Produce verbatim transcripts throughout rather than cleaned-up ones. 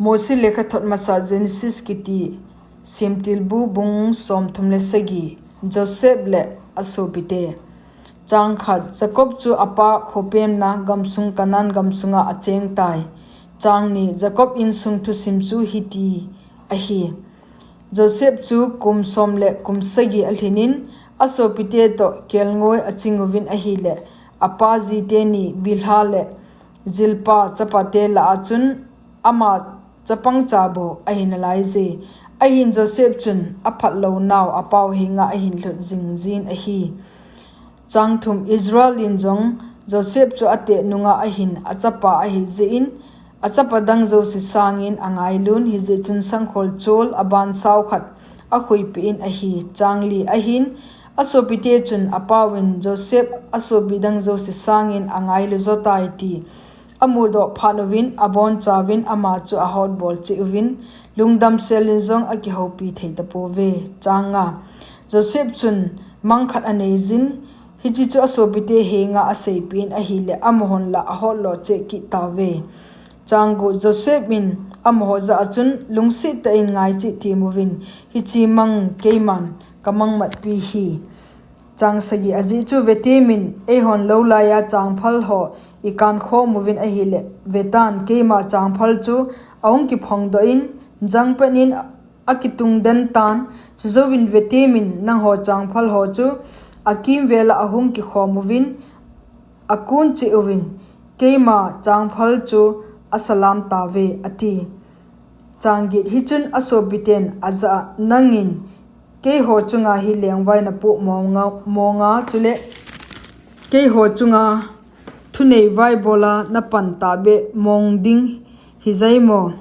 Mosi lekhathot masa Genesis kiti Semtilbu bung somthum le sagi. Joseph le asopite. Chang khat. Jacob chu apa khopemna gamsung Canaan gamsunga acheng tai. Chang ni. Jacob insung thusim chu hiti ahi. Joseph chu kum som le kum sagi alhinin asopite toh kelngoi aching uvin ahile, apa jite ni Bilhah le Zilpah chapate lah a chun ama chapang cha bou ahi nalaiye. Ahin Joseph chun aphatlou nau apau henga ahin lhut jingjin ahi. Chang thum. Israel in jong Joseph chu ateh nunga ahin achapa ahi jeh in, achapa dang jouse sangin angailun, hijeh chun sangkhol chol aban sao khat akhuipeh in ahi. Chang li. Ahin asopite chun apauvin Joseph asopi dang jouse sangin angailu jotai ti amudoh phat uvin abonchauvin ama chu ahotbol cheh uvin, lungdam selin jong akihoupi thei tapouve. Chang nga. Joseph chun mang khat aneijin, hiche chu asopite henga aseipeh in ahile, amahon la ahotlo cheh kit tauve. Chang gup. Joseph in amaho jah a chun, lungset tah in ngaiche temuvin, hiche mang keiman kamang matpi hi. Chang sagi. Ajeh chu vetemin eihon lou laiya changphal ho ikan khom uvin ahile, vetan keima changphal chu ahung kiphongdoh in, jangpen in akitung den tan, chujouvin vetemin nangho changphal ho chu akimvel a ahung kikhom uvin, akun cheh uvin, keima changphal chu asalam tauve, ati. Chang get. Hichun asopiten ajah a, nangin keiho chunga hi lengvai napoh monga, monga, chule keiho chunga thunei vaibola napan tahbeh mong ding hijai mo?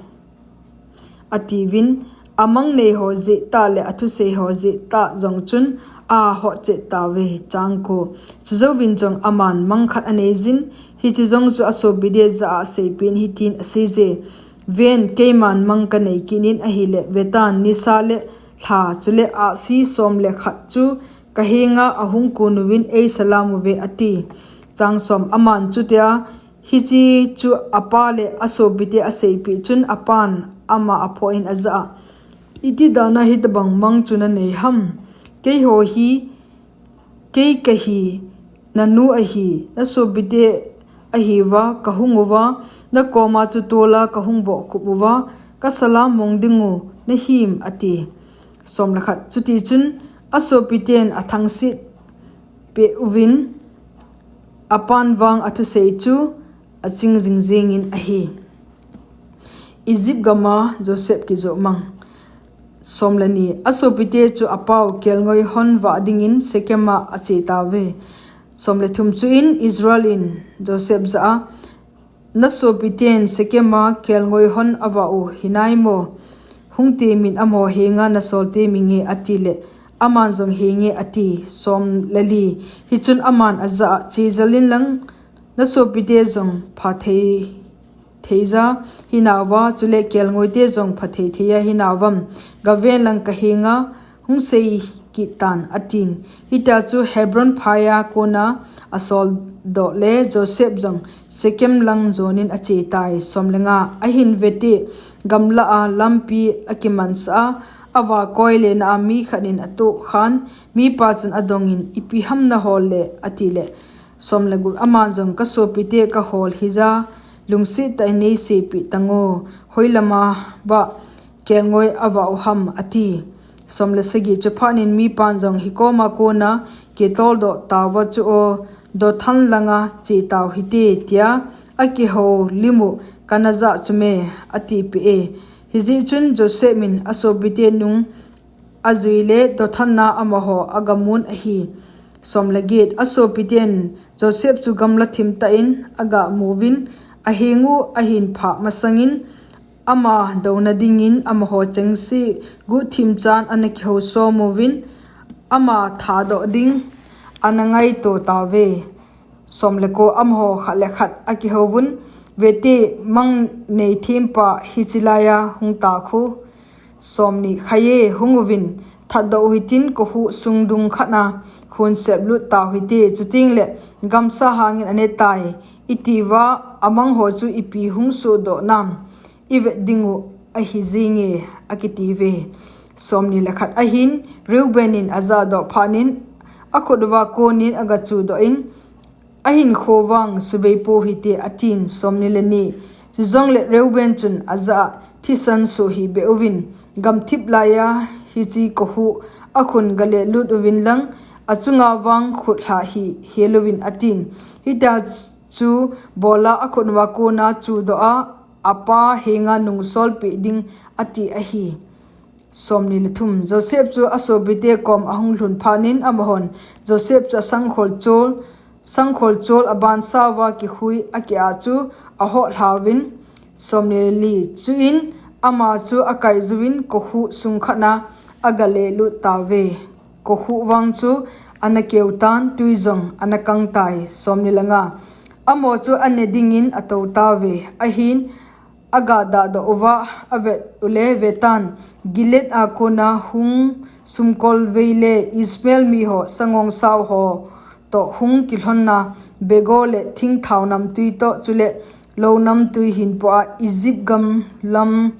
Atiuvin, amang neiho jeh tah le athusei ho jeh tah jong chun ahot cheh tauve. Chang ko. Chujouvin jong aman mang khat aneijin, hiche jong chu asopite jah a aseipeh in hitin aseiye, ven, keiman mang kanei kit in ahile, vetan nisa le lha, chule ahsi som le khat chu kahenga ahung kun uvin eisalam uve, ati. Chang som. Aman chutia hiche chu apa le asopite aseipeh chun apan ama aphoh in ajah a, iti dana hitobang mang chu nanei ham? Keiho hi, kei kahi, nanu ahi, nasopite ahiuva kahung uva, nakoma chu tola kahung bohkhup uva, kasalam mong dingu nahim, ati. Som le khat. Chutichun asopiten athangset peh uvin, apan vang athusei chu aching jingjing in ahi. Egypt gama Joseph kijoh mang. Som le ni. Asopite chu apau kelngoi hon vah dingin Shechem a ache tauve. Som le thum. Chuin Israel in Joseph jah a, nasopiten Shechem a kelngoi hon avah u hinai mo? Hung temin amaho henga nasol teminge, atile, aman jong henge, ati. Som le li. Hichun aman ajah a, che jal in lang, nasopite jong pha thei, theija hinauva, chule kelngoite jong pha thei theija hinauvam? Gaven lang kahenga hung sei kit tan, atin. Hitia chu Hebron phaiya kona asoldoh le Joseph jong Shechem lang jonin ache tai. Som le nga. Ahin vete, gamlah a lampi akimansah a, avah koi lena a mi khat in atohkhan, mipa chun adongin, ipi ham nahol le, atile, Som le gup. Aman jong, kasopite kahol hija, lungset tah in neiseipeh tango, hoilama bah kelngoi avah u ham, ati. Som le sagi. Chuphat in mipan jong, hikoma kona kitoldoh tauva chu o, Dothan langa che tau hite, tia akihoulim u kana jah chu me, atipeh e. Hijeh chun Joseph in asopite nung ajui le Dothan a amaho agamun ahi. Som le get. Asopiten Joseph chu gamla thim tah in agamuvin, aheng u ahin phah masangin, ama douna dingin amaho chengse guhthim chan ana kihou som uvin, ama thadoh ding ana ngaito tauve. Som le ko. Amaho khat le khat akihouvun, vete, mang nei thempa hiche laiya hung ta khu. Som ni. Khaiye, hung uvin, thatdoh u hitin, kohuh sung dung khat a khun seplut tau hite, chutengle gamsa hangin ane tai, itiuva, amang ho chu ipi hung sohdoh nam? i vet ding u ahi jenge, a kiti ve. Somni le khat ahin, Reuben in a jahdoh phat in, a khut uva kon in a ga chuhdoh in, a hinkho vang subei pou hite, a tin. Somni le ni, chujongle Reuben chun a jah a, thisan suh hih beh uvin, gamthip laiya hiche kohuh a khun ga lehlut uvin lang, a chunga vang khut lha hih hel uvin, a tin. Hitia chu bola a khut uva kon a chuhdoh a, a pa henga nung solpeh ding a ti ahi. Somni le thum, Joseph chu a sopite kom a hung lhun phat in amahon Joseph chu a sangkhol chol, sangkhol chol a bansauva kikhui a ki-ah chu a hoh lhauvin. Somni le li, chuin ama chu a kai juvin kohuh sung khat a a ga lehlut tauve. Kohuh vang chu ana keu tan, tui jong ana kang tai. Somni le nga, amaho chu a ne dingin a tou tauve. Ahin, a ga dahdoh uva a vet ule, vetan, Gilead a kon a hung sumkolvei le Ishmael miho sangong sao ho toh hung kilhonna bego le thingthao namtui toh chule lou namtui hinpoh a Egypt gam lam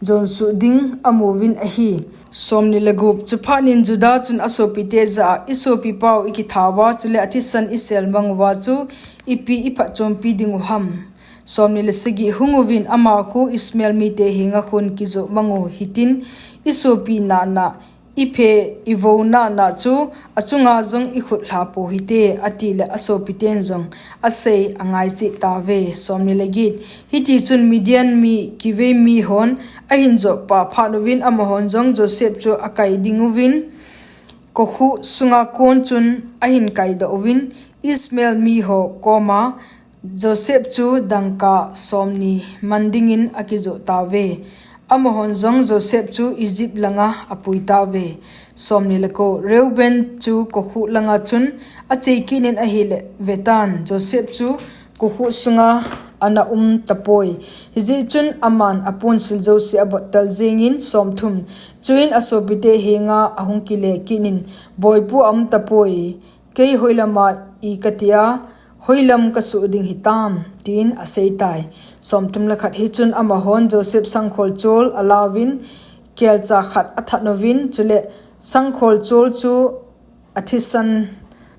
jonsuh ding a muvin ahi. Somni le gup, chuphat in Judah chun a sopite jah a, i sopi pau i kitha uva chule a thisan i sel mang uva chu ipi i phatchompi ding u ham? Somni le sagi, hung uvin, ama khu Ishmael mite henga khun kijoh mang u hitin, i sopi nana, i phe i vo nana chu a chunga jong i khut lha pou hite, a ti le a sopiten jong a sei a ngai cheh tauve. Somni le get, hiti chun Midian mi kivei mihon a hin jot pah phat uvin amahon jong Joseph chu a kai ding uvin, kohuh sunga kon chun a hin kaidoh uvin, Ishmael miho koma Joseph chu dangka somni man dingin a kijoh tauve. Amahon jong Joseph chu Egypt langa a pui tauve. Somni le ko, Reuben chu kohuh langa chun a che kit in ahile, vetan, Joseph chu kohuh sunga ana um tapoi. Hijeh chun aman a ponsil jouse a bottel jengin. Somthum, chuin a sopite henga a hung kile kit in, Boipu a um tapoi. Kei hoilama i ka tia, hoilam ka suh ding hitam, tin a seitai. Somthum le khat, hichun amahon Joseph sangkhol chol a lauvin, kelcha khat a that uvin, chule sangkhol chol chu a thisan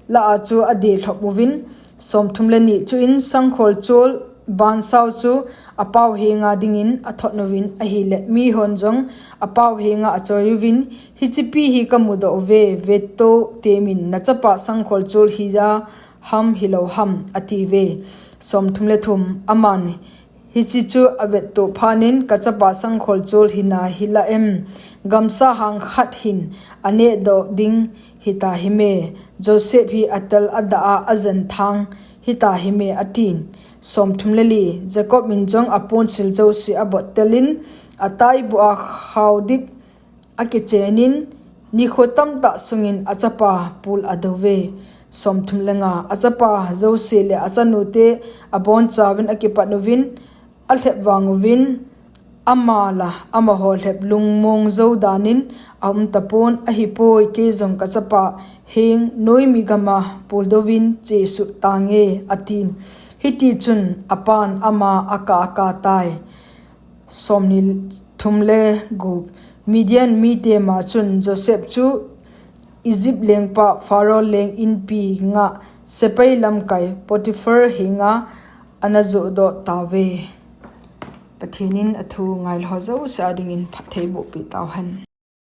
lah a chu a delhop uvin. Somthum le ni, chuin sangkhol chol bansau chu a pau henga dingin a thot uvin ahile, mihon jong a pau henga a choi uvin, hichepi hi ka mudoh uve, vetto temin, na chapa sangkhol chol hija ham hilou ham, a tiuve. Somthum le thum, aman hiche chu a vettoh phat in, ka chapa sangkhol chol hina hila em, gamsa hang khat hin a nehdoh ding hita hime, Joseph hi a tel a dah a a jen thang hita hime, a tin. Somthum le li, Jacob in jong a ponsil jouse a bottel in, a taibu a khaodip a kichen in, nikho tamtah sungin a chapa pul a douve. Somthum le nga, a chapa jouse le a chanute a bonchauvin a kipat uvin, a lhep vang uvin, ama la amaho lhep lungmong jou danin a um tapon, ahipoi, kei jong ka chapa heng noimi gama puldouvin chesuh tange, a tin. Hiti chun a pan ama a kah a kah tai. Somni thum le gup, Midian mite ma chun Joseph chu Egypt lengpa Pharaoh leng inpi nga sepai lamkai Potiphar henga ana johdoh tauve. Pathen in a thu ngailou jouse a dingin phattheiboh peh tauhen.